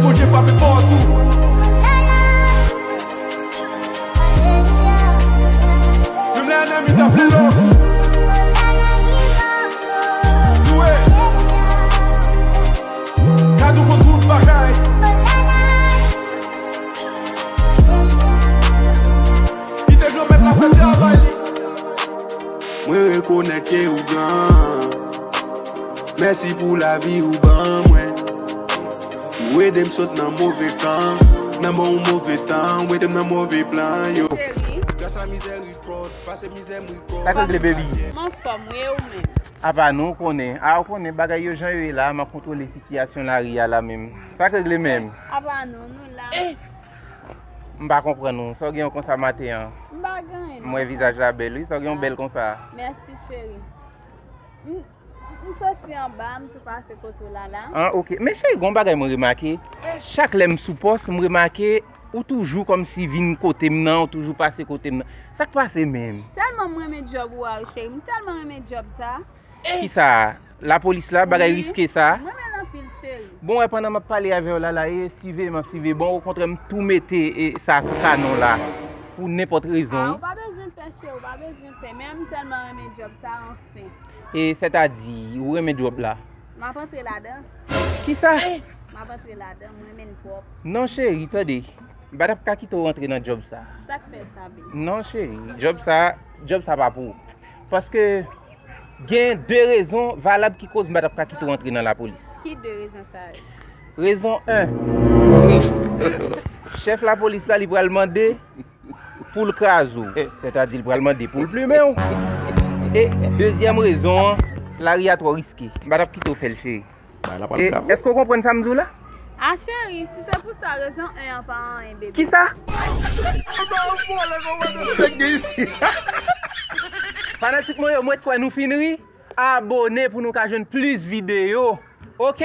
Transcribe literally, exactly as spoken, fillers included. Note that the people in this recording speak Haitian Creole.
Bondye frape fò tou. Menm lè ènmi ta vle lòk. Dwe. Gadou konn tout bagay. Li te granmèt la fè travay li. Mwen rekonèt ke ou gran. Mèsi pou lavi ou ban mwen. Ou ede m sot nan move kan. Nan bon move tan, ou ede m nan move plan yo. Cheri. Gras a mizè rikòd, pase mizè m rikòd. Sa k regle, baby? M anfòm, wi, e ou menm? Apa non, ou konnen. A, ou konnen bagay yo jan yo ye la, m ap kontwole sitiyasyon lari a la menm. Sa k regle menm? Apa non, nou la. M pa konprann ou. Sa w gen konsa maten an? M pa gen anyen, non. M wè vizaj la bèl, wi. Sa w gen, w bèl konsa. Mèsi, cheri. M, m soti anba, m tou pase kote w la, la. Ah, ok. Men cheri, gon bagay mwen remake. Chak lè m sou pòs, m remake ou toujou kòmsi vin kote m nan, ou toujou pase kote m nan. Sa k pase menm? Tèlman m renmen djòb ou a, wi, cheri. M tèlman renmen djòb sa. Kisa? Lapolis la, bagay riske sa? Wi. M renmen l anpil, cheri. Bon, wè, pandan m ap pale avè w la, la, e siveye m ap siveye. Bon, okontrè, m tou mete, e, sa sou kanon la. Pou nenpòt rezon. Ah, ou pa bezwen pè, cheri, ou pa bezwen pè. Men m tèlman renmen djòb sa, anfen. E, sètadi, ou renmen djòb la? M ap antre ladan. Kisa? M ap antre ladan, m renmen l twòp. Non, cheri, tande. M pa t ap ka kite w rantre nan djòb sa. Sa k fè sa, baby? Non, cheri, djòb sa, djòb sa pa pou ou. Paske gen de rezon valab ki koz m pa t ap ka kite w rantre nan lapolis. Ki de rezon sa yo? Rezon en, chèf lapolis la, li pral mande pou l kraze w. Sètadi, li pral mande pou l plimen w. E dezyèm rezon an, lari a twò riske. M pa t ap kite w fè l, cheri. Bay la pral grave. Èske w konprann sa m di w la? Ah, cheri, si se pou sa, rezon en an pa anyen, baby. Kisa? Fanatik mwen yo, mwen kwè nou fin ri. Abone pou nou ka jwenn plis videyo. Ok?